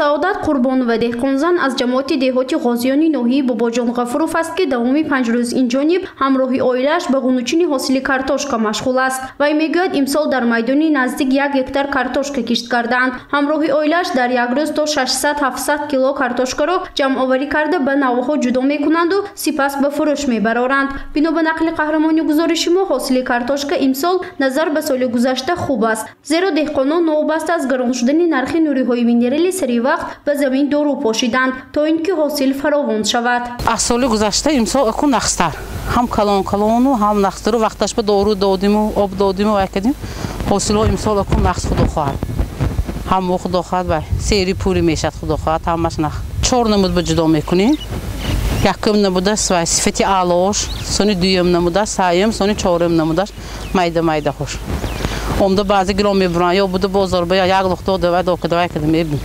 Саодат Қурбонова деҳқонзан аз ҷамоати деҳоти Ғозиёни ноҳияи Бобоҷон Ғафуров аст, ки давоми 5 рӯз инҷониб ҳамроҳи оилааш ба ғунучини ҳосили картошка машғул аст. Вай мегӯяд, имсол дар майдони наздик 1 гектар картошка кишт кардаанд. Ҳамроҳи оилааш дар як рӯз то 600-700 кило картошкаро ҷамъоварӣ карда ба навъҳо ҷудо мекунанду сипас ба фурӯш мебароранд. Бино ба нақли қаҳрамони гузориши мо, ҳосили картошка имсол назар ба соли гузашта хуб аст, зеро деҳқонон новобаста аз гарон шудани нархи нуриҳои минералӣ сари вақт ба замин дору пошиданд, то ин ки ҳосил фаровон шавад. Аз соли гузашта имсол аку нақстар, ҳам калон калону ҳам нақстару вақташ ба дору додиму об додиму вай кардим. Ҳосилҳо имсол аку нақс, худо хоҳад, ҳамо худо хоҳад, вай сери пури мешад, худо хоҳад, ҳамаш нақ. 4 намуд ба ҷудо мекунем. Якум намудаш вай сифати аълош, сони дуюм намудаш, сеюм, сони чорум намудаш майда майда хош. Омда баъзе гирон мебуранд, ё буда бозор ба як лухта давай дока давай када мебинем.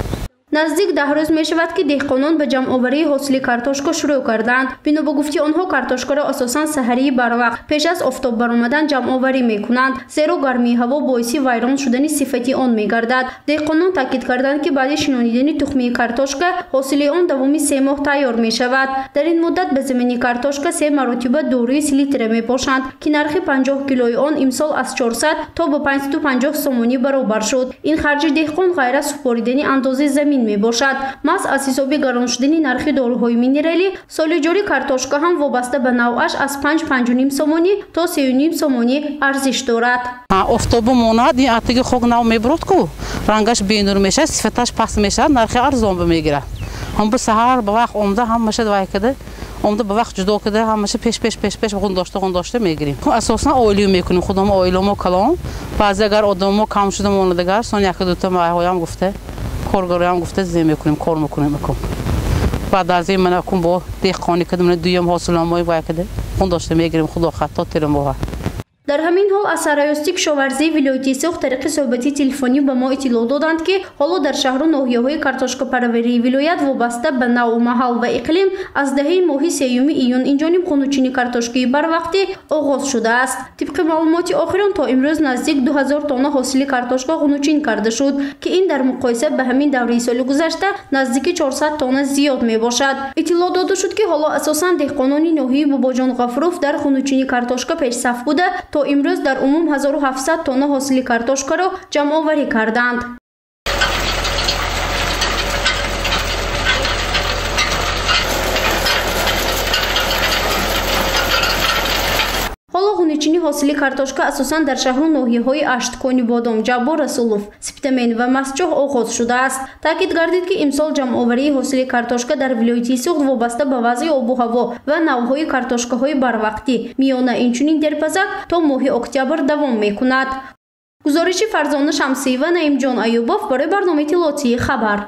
Наздик 10 рӯз мешавад, ки деҳқонон ба ҷамъоварии ҳосили картошка шурӯъ кардаанд. Бино ба гуфти онҳо, картошкаро асосан саҳарии барвақт пеш аз офтоб баромадан ҷамъоварӣ мекунанд, зеро гармии ҳаво боиси вайрон шудани сифати он мегардад. Деҳқонон таъкид карданд, ки баъди шинонидани тухмии картошка ҳосили он давоми 3 моҳ тайёр мешавад. Дар ин муддат ба замини картошка 3 маротиба доруи селитра мепошанд, ки нархи 50 килои он имсол аз 400 то ба 550 сомонӣ баробар шуд. Ин харҷи деҳқон ғайр аз супоридани андози замин мебошад. Маҳз аз ҳисоби гарон шудани нархи доруҳои минералӣ соли ҷорӣ картошка ҳам вобаста ба навъаш аз 5-5,5 сомонӣ то 3,5 сомонӣ арзиш дорад. Офтобу монад, ин атиги хок нав мебурад ку, рангаш бенур мешавад, сифаташ паст мешавад, нархи арзон мегирад. Ҳам бу саҳар ба вақт омда ҳамаша вай када, омда ба вақт ҷудо када, ҳамаша пеш пеш пеш пеш ғундошта ғундошта мегирем. Асосан оилӣ мекунем, худамо оиламо калон, баъзе агар одамо кам шуда монадагар, сон яку дута майҳоям гуфта, коргароям гуфта зе мекунем, кор мекунем акун. Баъд аз ин ман акун бо деҳқонӣ кардам, ман дуюм ҳосиламои вай када, ғундошта мегирем, худо хоҳад то тирамоҳа. Дар ҳамин ҳол аз сарраёсати кишоварзии вилояти Суғд тариқи суҳбати телефонӣ ба мо иттилоъ доданд, ки ҳоло дар шаҳру ноҳияҳои картошкапарварии вилоят вобаста ба навъу маҳал ва иқлим аз даҳаи моҳи 3 июн инҷониб ғунучини картошкаи барвақтӣ оғоз шудааст. Тибқи маълумоти охирон то имрӯз наздик 2000 тонна ҳосили картошка ғунучин карда шуд, ки ин дар муқоиса ба ҳамин давраи соли гузашта наздики 400 тонна зиёд мебошад. Иттилоъ дода шуд, ки ҳоло асосан деҳқонони ноҳияи Бобоҷон Ғафуров дар ғунучини картошка пешсаф буда, то имрӯз дар умум 1700 тонна ҳосили картошкаро ҷамъоварӣ карданд. Ҳоло ғунучини ҳосили картошка асосан дар шаҳру ноҳияҳои Ашт, Конибодом, Ҷаббор Расулов, Спитамен ва Мастчоҳ оғоз шудааст. Таъкид гардид, ки имсол ҷамъоварии ҳосили картошка дар вилояти Суғд вобаста ба вазъи обу ҳаво ва навъҳои картошкаҳои барвақтӣ миёна, инчунин дерпазак то моҳи октябр давом мекунад. Гузориши Фарзона Шамсиева, Наимҷон Аюбов барои барномаи иттилоотии Хабар.